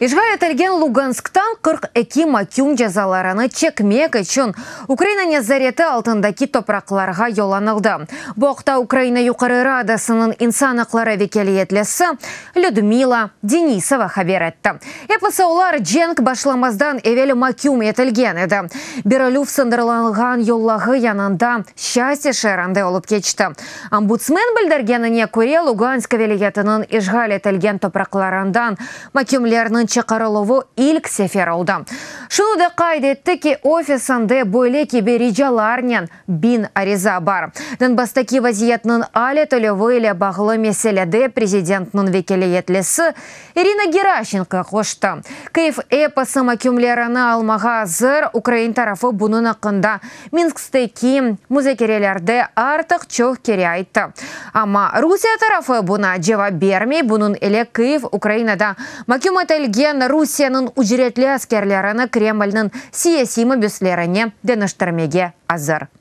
İşğal etilgen Lugansktan 42 maküm cezalarını çekmek içün Ukraina nezareti altındaki topraqlarğa yollanıldı. Bu aqta Ukraina Yuqarı Radasınıñ insan aqları vekâletlisi Lüdmila Denisova haber etti. Episi olar cenk başlamazdan evel maküm etilgen edi. Berilüv sıñırlanğan yolağı yanında Şçastâ şeerinde olıp keçti. Ombudsmen bildirgenine köre, Lugansk vilâyetiniñ işğal etilgen topraqlarından makümlerniñ çıqarıluvı ilk sefer oldı. Şunı da qayd etti ki, ofisinde böyle kibi ricalarnen 1000 ariza bar. Donbasstaki vaziyetniñ al etilüvi ile bağlı meselede prezidentniñ vekâletlisi İrina Geraşenko qoştı. Kyiv episi makümlerini almağa azır, ukrain tarafı bunıñ aqqında Minskteki muzakerelerde artıq çoq kere ayttı. Amma Rusiye tarafı buña cevap bermey, bunıñ ile Kyiv Ukrainada maküm etilgen Rusiyeniñ ücretli askerlerini Kremlniñ siyasiy mabüslerine deñiştirmege azır.